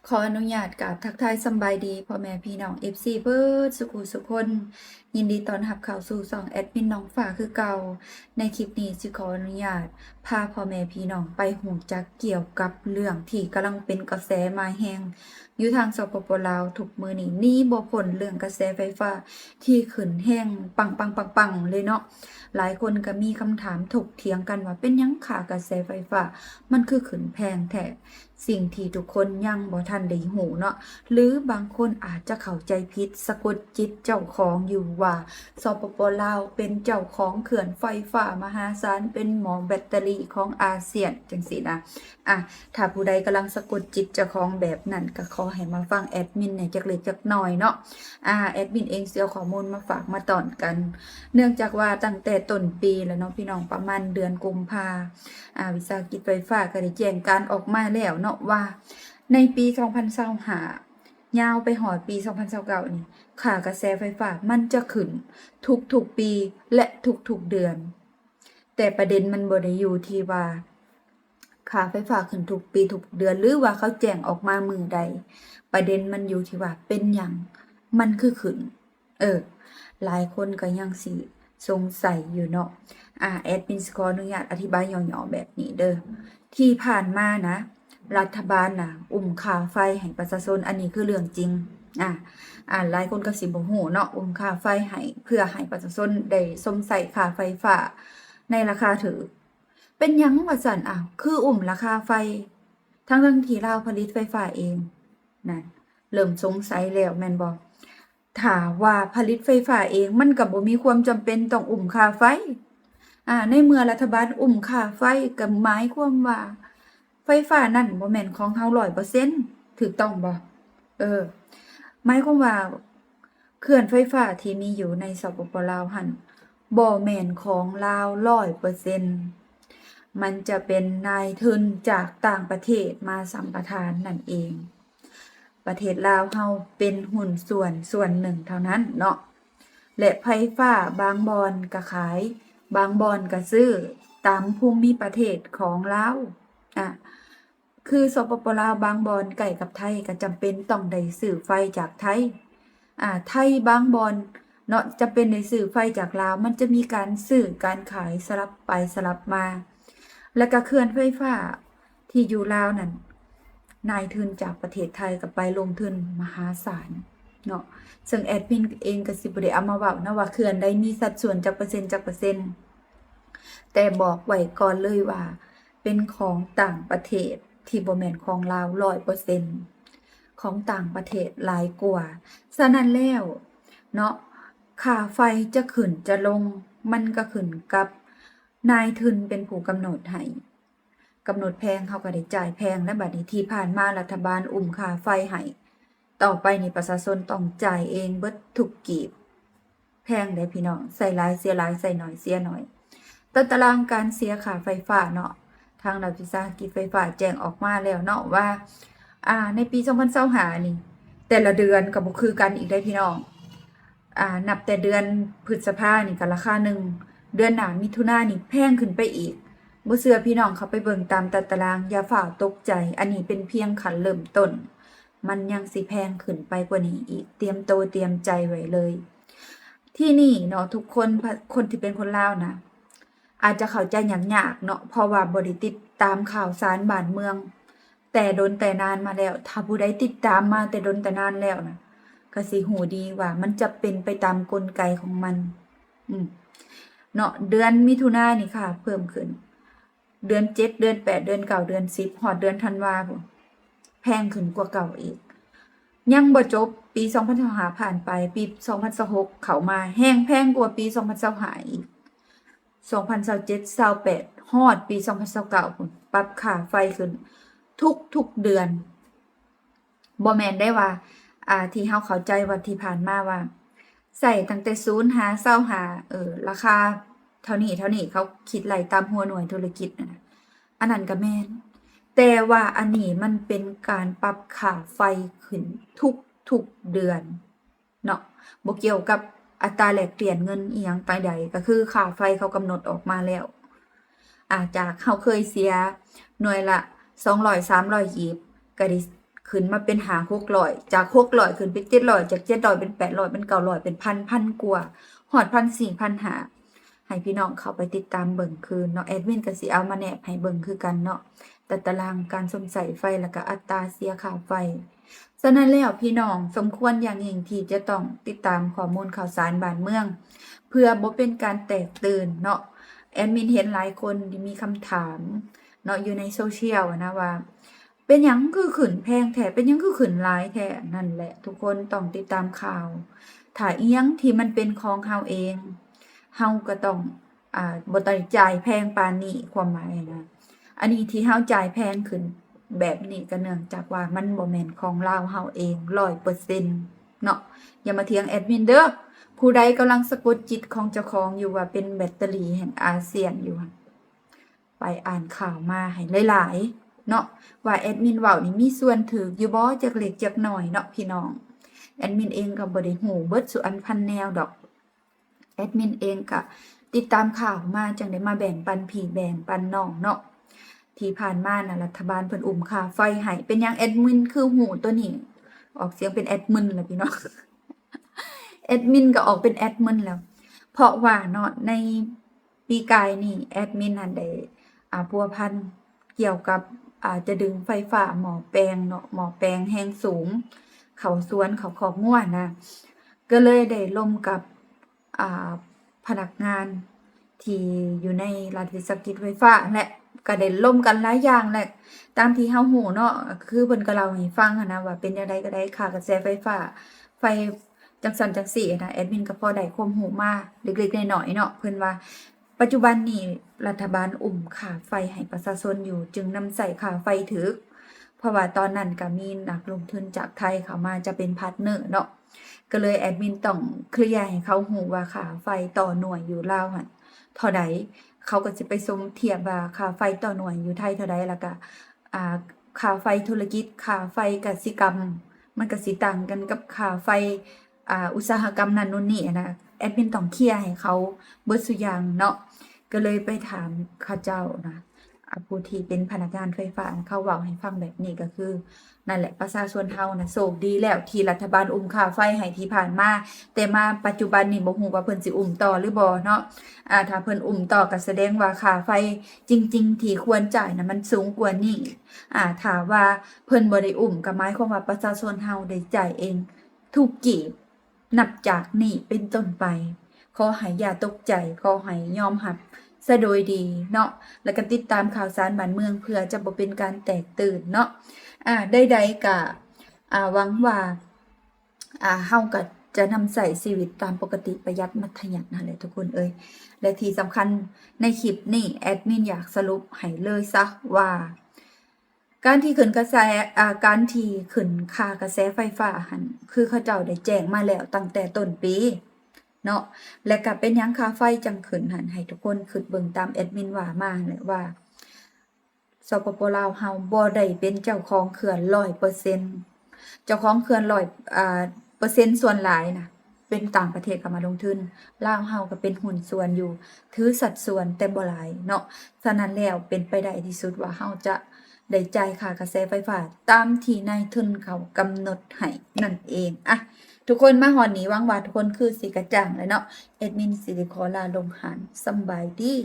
ຂໍອະນຸຍາດກາບທັກທາຍສຳບາຍດີພໍ່ແມ່ພີ່ນ້ອງ ເອັຟຊີ ເບິດສຸຂູສຸຄົນ. ຍິນດີຕ້ອນຮັບເຂົ້າສູ່ຊ່ອງແອດມິນນ້ອງຟ້າຄືເກົ່າ. ໃນຄລິບນີ້ຊິຂໍອະນຸຍາດພາພໍ່ແມ່ພີ່ນ້ອງໄປຮູ້ຈັກກ່ຽວກັບເລື່ອງທີ່ກຳລັງເປັນກະແສມາແຮງຢູ່ທາງ ສປປ ລາວ ທຸກມື້ນີ້ ໜີບໍ່ພົ້ນເລື່ອງກະແສໄຟຟ້າທີ່ຂຶ້ນແຮງປັງໆໆໆເລີຍເນາະ. ຫຼາຍຄົນກໍມີຄຳຖາມຖົກຖຽງກັນວ່າ ເປັນຫຍັງຄ່າກະແສໄຟຟ້າມັນຄືຂຶ້ນແພງແທ້? ສິ່ງທີ່ທຸກຄົນຍັງບໍ່ທັນໄດ້ຮູ້ເນາະ ຫຼືບາງຄົນອາດຈະເຂົ້າໃຈຜິດ ສະກົດຈິດເຈົ້າຂອງຢູ່ວ່າ ສປປ ລາວ ເປັນເຈົ້າຂອງເຂື່ອນໄຟຟ້າມະຫາສານ ເປັນໝໍ້ແບັດເຕີຣີຂອງອາຊຽນ ຈັ່ງຊີ້ນະ. ອາ ຖ້າຜູ້ໃດກຳລັງສະກົດຈິດເຈົ້າຂອງແບບນັ້ນ ກໍຂໍໃຫ້ມາຟັງແອດມິນແດ່ຈັກເລັກຈັກນ້ອຍເນາະ. ອາ ແອດມິນເອງຊິເອົາຂໍ້ມູນມາຝາກມາຕ້ອນກັນ ເນື່ອງຈາກວ່າຕັ້ງແຕ່ຕົ້ນປີແລ້ວເນາະ ພີ່ນ້ອງ, ປະມານເດືອນກຸມພາ ອາ ວິສາຫະກິດໄຟຟ້າກໍໄດ້ແຈ້ງການອອກມາແລ້ວເນາະ ວ່າໃນປີສອງພັນຊາວຫ້າ ຍາວໄປຮອດປີສອງພັນຊາວເກົ້ານີ້ ຄ່າກະແສໄຟຟ້າມັນຈະຂຶ້ນທຸກໆປີ ແລະ ທຸກໆເດືອນ. ແຕ່ປະເດັນມັນບໍ່ໄດ້ຢູ່ທີ່ວ່າຄ່າໄຟຟ້າຂຶ້ນທຸກປີທຸກເດືອນ ຫຼືວ່າເຂົາແຈ້ງອອກມາມື້ໃດ. ປະເດັນມັນຢູ່ທີ່ວ່າເປັນຫຍັງມັນຄືຂຶ້ນ. ເອີ ຫຼາຍຄົນກໍຍັງຊິສົງໄສຢູ່ເນາະ. ອາ ແອດມິນຊິຂໍອະນຸຍາດອະທິບາຍຫຍໍ້ໆແບບນີ້ເດີ. ທີ່ຜ່ານມານະ ລັດຖະບານນະ ອຸ້ມຄ່າໄຟໃຫ້ປະຊາຊົນ, ອັນນີ້ຄືເລື່ອງຈິງ. ອາ ອາ ຫຼາຍຄົນກໍຊິບໍ່ຮູ້ເນາະ, ອຸ້ມຄ່າໄຟໃຫ້ ເພື່ອໃຫ້ປະຊາຊົນໄດ້ຊົມໃຊ້ຄ່າໄຟຟ້າໃນລາຄາຖືກ. ເປັນຫຍັງວ່າຊັ້ນ? ອ້າວ ຄືອຸ້ມລາຄາໄຟ ທັງໆທີ່ລາວຜະລິດໄຟຟ້າເອງ? ນັ້ນ ເລີ່ມສົງໄສແລ້ວແມ່ນບໍ່? ຖ້າວ່າຜະລິດໄຟຟ້າເອງ ມັນກໍບໍ່ມີຄວາມຈຳເປັນຕ້ອງອຸ້ມຄ່າໄຟ. ອາ ໃນເມື່ອລັດຖະບານອຸ້ມຄ່າໄຟ ກໍໝາຍຄວາມວ່າໄຟຟ້ານັ້ນບໍ່ແມ່ນຂອງເຮົາຮ້ອຍເປີເຊັນ ຖືກຕ້ອງບໍ່? ເອີ ໝາຍຄວາມວ່າເຂື່ອນໄຟຟ້າທີ່ມີຢູ່ໃນ ສປປ ລາວ ຫັ້ນ ບໍ່ແມ່ນຂອງລາວຮ້ອຍເປີເຊັນ ມັນຈະເປັນນາຍທຶນຈາກຕ່າງປະເທດມາສຳປະທານນັ້ນເອງ. ປະເທດລາວເຮົາເປັນຫຸ້ນສ່ວນສ່ວນໜຶ່ງເທົ່ານັ້ນເນາະ ແລະ ໄຟຟ້າບາງບ່ອນກໍຂາຍ ບາງບ່ອນກໍຊື້ ຕາມພູມິປະເທດຂອງລາວ. ອາ ຄື ສປປ ລາວ ບາງບ່ອນໃກ້ກັບໄທກໍຈຳເປັນຕ້ອງໄດ້ຊື້ໄຟຈາກໄທ. ອາ ໄທບາງບ່ອນເນາະ ຈຳເປັນໄດ້ຊື້ໄຟຈາກລາວ, ມັນຈະມີການຊື້ການຂາຍສະຫຼັບໄປສະຫຼັບມາ. ແລ້ວກໍເຂື່ອນໄຟຟ້າທີ່ຢູ່ລາວນັ້ນ ນາຍທຶນຈາກປະເທດໄທກໍໄປລົງທຶນມະຫາສານເນາະ, ເຊິ່ງແອດມິນເອງກໍຊິບໍ່ໄດ້ເອົາມາເວົ້ານະວ່າເຂື່ອນໃດມີສັດສ່ວນຈັກເປີເຊັນ ຈັກເປີເຊັນ, ແຕ່ບອກໄວ້ກ່ອນເລີຍວ່າ ເປັນຂອງຕ່າງປະເທດທີ່ບໍ່ແມ່ນຂອງລາວຮ້ອຍເປີເຊັນ ຂອງຕ່າງປະເທດຫຼາຍກວ່າ. ສະນັ້ນແລ້ວເນາະ ຄ່າໄຟຈະຂຶ້ນຈະລົງ ມັນກໍຂຶ້ນກັບນາຍທຶນເປັນຜູ້ກຳນົດໃຫ້, ກຳນົດແພງເຮົາກໍໄດ້ຈ່າຍແພງ ແລະ ບັດນີ້ທີ່ຜ່ານມາລັດຖະບານອຸ້ມຄ່າໄຟໃຫ້ ຕໍ່ໄປນີ້ປະຊາຊົນຕ້ອງຈ່າຍເອງເບິດທຸກກີບ. ແພງເດ້ພີ່ນ້ອງ, ໃຊ້ຫຼາຍເສຍຫຼາຍ ໃຊ້ໜ້ອຍເສຍໜ້ອຍ. ຕາຕະລາງການເສຍຄ່າໄຟຟ້າເນາະ ທາງລັດວິສາຫະກິດໄຟຟ້າແຈ້ງອອກມາແລ້ວເນາະວ່າ ອາ ໃນປີສອງພັນຊາວຫ້ານີ້ ແຕ່ລະເດືອນກໍບໍ່ຄືກັນອີກເດ້ພີ່ນ້ອງ. ອາ ນັບແຕ່ເດືອນພຶດສະພານີ້ກໍລາຄາໜຶ່ງ, ເດືອນໜ້າມິຖຸນານີ້ແພງຂຶ້ນໄປອີກ. ບໍ່ເຊື່ອພີ່ນ້ອງເຂົ້າໄປເບິ່ງຕາມຕາຕະລາງ, ຢ່າຟ້າວຕົກໃຈ, ອັນນີ້ເປັນພຽງຂັ້ນເລີ່ມຕົ້ນ. ມັນຍັງຊິແພງຂຶ້ນໄປກວ່ານີ້ອີກ, ຕຽມໂຕຕຽມໃຈໄວ້ເລີຍ. ທີ່ນີ້ເນາະ ທຸກຄົນ ຄົນທີ່ເປັນຄົນລາວນະ ອາດຈະເຂົ້າໃຈຍາກໆເນາະ ເພາະວ່າບໍ່ໄດ້ຕິດຕາມຂ່າວສານບ້ານເມືອງແຕ່ດົນແຕ່ນານມາແລ້ວ. ຖ້າຜູ້ໃດຕິດຕາມມາແຕ່ດົນແຕ່ນານແລ້ວນະ ກໍຊິຮູ້ດີວ່າມັນຈະເປັນໄປຕາມກົນໄກຂອງມັນ ອືມ ເນາະ. ເດືອນມິຖຸນານີ້ຄ່າເພີ່ມຂຶ້ນ, ເດືອນເຈັດ ເດືອນແປດ ເດືອນເກົ້າ ເດືອນສິບ ຮອດເດືອນທັນວາພຸ້ນ ແພງຂຶ້ນກວ່າເກົ່າອີກ. ຍັງບໍ່ຈົບ, ປີສອງພັນຊາວຫ້າຜ່ານໄປ, ປີສອງພັນຊາວຫົກເຂົ້າມາ ແຮງແພງກວ່າປີສອງພັນຊາວຫ້າອີກ. ສອງພັນຊາວເຈັດ ຊາວແປດ ຮອດປີສອງພັນຊາວເກົ້າພຸ້ນ ປັບຄ່າໄຟຂຶ້ນທຸກໆເດືອນ. ບໍ່ແມ່ນໄດ້ວ່າ ອ່າ ທີ່ເຮົາເຂົ້າໃຈວ່າທີ່ຜ່ານມາວ່າ ໃຊ້ຕັ້ງແຕ່ສູນຫາຊາວຫ້າ ເອີ ລາຄາເທົ່ານີ້ເທົ່ານີ້ ເຂົາຄິດໄລ່ຕາມຫົວໜ່ວຍທຸລະກິດນັ້ນນະ, ອັນນັ້ນກໍແມ່ນ. ແຕ່ວ່າອັນນີ້ມັນເປັນການປັບຄ່າໄຟຂຶ້ນທຸກໆເດືອນເນາະ, ບໍ່ກ່ຽວກັບອັດຕາແລກປ່ຽນເງິນອີ່ຫຍັງປານໃດ, ກໍຄືຄ່າໄຟເຂົາກຳນົດອອກມາແລ້ວ. ອາ ຈາກເຮົາເຄີຍເສຍໜ່ວຍລະສອງຮ້ອຍ ສາມຮ້ອຍກີບ ກໍໄດ້ ຂຶ້ນມາເປັນຫ້າຫົກຮ້ອຍ ຈາກຫົກຮ້ອຍຂຶ້ນເປັນເຈັດຮ້ອຍ ຈາກເຈັດຮ້ອຍເປັນແປດຮ້ອຍ ເປັນເກົ້າຮ້ອຍ ເປັນພັນ ພັນກວ່າ ຮອດພັນສີ່ ພັນຫ້າ ໃຫ້ພີ່ນ້ອງເຂົ້າໄປຕິດຕາມເບິ່ງຄືນເນາະ ແອດມິນກໍຊິເອົາມາແນບໃຫ້ເບິ່ງຄືກັນເນາະ ແຕ່ຕາລາງການຊົມໃຊ້ໄຟ ແລ້ວກໍອັດຕາເສຍຄ່າໄຟ. ສະນັ້ນແລ້ວ ພີ່ນ້ອງສົມຄວນຢ່າງຍິ່ງທີ່ຈະຕ້ອງຕິດຕາມຂໍ້ມູນຂ່າວສານບ້ານເມືອງ ເພື່ອບໍ່ເປັນການແຕກຕື່ນເນາະ. ແອດມິນເຫັນຫຼາຍຄົນທີ່ມີຄຳຖາມເນາະ ຢູ່ໃນໂຊຊຽວນະວ່າ ເປັນຫຍັງຄືຂຶ້ນແພງແທ້? ເປັນຫຍັງຄືຂຶ້ນຫຼາຍແທ້? ນັ້ນແຫຼະ ທຸກຄົນຕ້ອງຕິດຕາມຂ່າວ. ຖ້າອີ່ຫຍັງທີ່ມັນເປັນຂອງເຮົາເອງ ເຮົາກໍຕ້ອງ ອ່າ ບໍ່ໄດ້ຈ່າຍແພງປານນີ້ ຄວາມໝາຍນະ. ອັນນີ້ທີ່ເຮົາຈ່າຍແພງຂຶ້ນແບບນີ້ ກໍເນື່ອງຈາກວ່າມັນບໍ່ແມ່ນຂອງລາວເຮົາເອງຮ້ອຍເປີເຊັນເນາະ. ຢ່າມາຖຽງແອດມິນເດີ. ຜູ້ໃດກຳລັງສະກົດຈິດຂອງເຈົ້າຂອງຢູ່ວ່າເປັນແບັດເຕີຣີແຫ່ງອາຊຽນຢູ່ຫັ້ນ ໄປອ່ານຂ່າວມາໃຫ້ຫຼາຍໆເນາະ ວ່າແອດມິນເວົ້ານີ້ມີສ່ວນຖືກຢູ່ບໍ່ ຈັກເລັກຈັກນ້ອຍເນາະ ພີ່ນ້ອງ. ແອດມິນເອງກໍບໍ່ໄດ້ຮູ້ເບິດສູ່ອັນພັນແນວດອກ. ແອດມິນເອງກະຕິດຕາມຂ່າວມາ ຈັ່ງໄດ້ມາແບ່ງປັນພີ່ແບ່ງປັນນ້ອງເນາະ. ທີ່ຜ່ານມານະ ລັດຖະບານເພິ່ນອຸ້ມຄ່າໄຟໃຫ້. ເປັນຫຍັງແອດມິນຄືຮູ້ໂຕນີ້? ອອກສຽງເປັນແອດມຶນລະພີ່ນ້ອງ. ແອດມິນກໍອອກເປັນແອດມຶນແລ້ວ ເພາະວ່າເນາະ ໃນປີກາຍນີ້ແອດມິນຫັ້ນໄດ້ ອ່າ ພົວພັນກ່ຽວກັບ ອ່າ ຈະດຶງໄຟຟ້າໝໍ້ແປງເນາະ ໝໍ້ແປງແຮງສູງ ເຂົ້າສວນ ເຂົ້າຄອກງົວນະ ກໍເລີຍໄດ້ລົມກັບ ອ່າ ພະນັກງານທີ່ຢູ່ໃນລັດວິສາຫະກິດໄຟຟ້າ ແລະ ກໍໄດ້ລົມກັນຫຼາຍຢ່າງແຫຼະ ຕາມທີ່ເຮົາຮູ້ເນາະ. ຄືເພິ່ນກໍເລົ່າໃຫ້ຟັງຫັ້ນນະ ວ່າເປັນແນວໃດກໍໄດ້ ຄ່າກະແສໄຟຟ້າ ໄຟຈັ່ງຊັ້ນຈັ່ງຊີ້ນະ ແອດມິນກໍພໍໄດ້ຄວາມຮູ້ມາເລັກໆນ້ອຍໆເນາະ. ເພິ່ນວ່າປັດຈຸບັນນີ້ລັດຖະບານອຸ້ມຄ່າໄຟໃຫ້ປະຊາຊົນຢູ່ ຈຶ່ງນຳໃຊ້ຄ່າໄຟຖືກ ເພາະວ່າຕອນນັ້ນກໍມີນັກລົງທຶນຈາກໄທເຂົ້າມາຈະເປັນພາດເນີເນາະ. ກໍເລີຍແອດມິນຕ້ອງເຄລຍໃຫ້ເຂົາຮູ້ວ່າຄ່າໄຟຕໍ່ໜ່ວຍຢູ່ລາວຫັ້ນເທົ່າໃດ ເຂົາກໍຊິໄປສົມທຽບວ່າຄ່າໄຟຕໍ່ໜ່ວຍຢູ່ໄທເທົ່າໃດ ແລ້ວກະ ອ່າ ຄ່າໄຟທຸລະກິດ ຄ່າໄຟກະສິກຳ ມັນກະຊິຕ່າງກັນກັບຄ່າໄຟ ອ່າ ອຸດສາຫະກຳນັ້ນນູ້ນນີ້ນະ. ແອດມິນຕ້ອງເຄລຍໃຫ້ເຂົາເບິດສູ່ຢ່າງເນາະ ກໍເລີຍໄປຖາມເຂົາເຈົ້ານະ ອ່າ ຜູ້ທີ່ເປັນພະນັກງານໄຟຟ້າ ເຂົາເວົ້າໃຫ້ຟັງແບບນີ້ ກໍຄື ນັ້ນແຫຼະ ປະຊາຊົນເຮົານະໂຊກດີແລ້ວທີ່ລັດຖະບານອຸ້ມຄ່າໄຟໃຫ້ທີ່ຜ່ານມາ ແຕ່ມາປັດຈຸບັນນີ້ບໍ່ຮູ້ວ່າເພິ່ນຊິອຸ້ມຕໍ່ຫຼືບໍ່ເນາະ. ອ່າ ຖ້າເພິ່ນອຸ້ມຕໍ່ກໍສະແດງວ່າຄ່າໄຟຈິງໆທີ່ຄວນຈ່າຍນະມັນສູງກວ່ານີ້. ອ່າ ຖ້າວ່າເພິ່ນບໍ່ໄດ້ອຸ້ມ ກໍໝາຍຄວາມວ່າປະຊາຊົນເຮົາໄດ້ຈ່າຍເອງທຸກກີບ ນັບຈາກນີ້ເປັນຕົ້ນໄປ. ຂໍໃຫ້ຢ່າຕົກໃຈ ຂໍໃຫ້ຍອມຮັບສະໂດຍດີເນາະ ແລ້ວກໍຕິດຕາມຂ່າວສານບ້ານເມືອງ ເພື່ອຈະບໍ່ເປັນການແຕກຕື່ນເນາະ. ອ່າ ໃດໆກະ ອ່າ ຫວັງວ່າ ອ່າ ເຮົາກໍຈະນຳໃຊ້ຊີວິດຕາມປົກກະຕິ ປະຢັດມັດທະຍັດຫັ້ນແຫຼະທຸກຄົນເອີຍ. ແລະທີ່ສຳຄັນໃນຄລິບນີ້ ແອດມິນຢາກສະຫຼຸບໃຫ້ເລີຍຊະວ່າ ການທີ່ຂຶ້ນກະແສ ອ່າ ການທີ່ຂຶ້ນຄ່າກະແສໄຟຟ້າຫັ້ນ ຄືເຂົາເຈົ້າໄດ້ແຈ້ງມາແລ້ວຕັ້ງແຕ່ຕົ້ນປີເນາະ ແລະກະເປັນຫຍັງຄ່າໄຟຈັ່ງຂຶ້ນຫັ້ນ ໃຫ້ທຸກຄົນຄິດເບິ່ງຕາມແອດມິນວ່າມາແຫຼະວ່າ ສປປ ລາວເຮົາບໍ່ໄດ້ເປັນເຈົ້າຂອງເຂື່ອນຮ້ອຍເປີເຊັນ ເຈົ້າຂອງເຂື່ອນຮ້ອຍ ອ່າ ເປີເຊັນສ່ວນຫຼາຍນະ ເປັນຕ່າງປະເທດເຂົ້າມາລົງທຶນ ລາວເຮົາກໍເປັນຫຸ້ນສ່ວນຢູ່ ຖືສັດສ່ວນແຕ່ບໍ່ຫຼາຍເນາະ. ສະນັ້ນແລ້ວ ເປັນໄປໄດ້ທີ່ສຸດວ່າເຮົາຈະໄດ້ຈ່າຍຄ່າກະແສໄຟຟ້າຕາມທີ່ນາຍທຶນເຂົາກຳນົດໃຫ້ນັ້ນເອງ. ອ່ະ ທຸກຄົນມາຮອດນີ້ ຫວັງວ່າທຸກຄົນຄືຊິກະຈ່າງແລ້ວເນາະ. ແອດມິນຊິໄດ້ຂໍລາລົງຫັ້ນ ສຳບາຍດີ.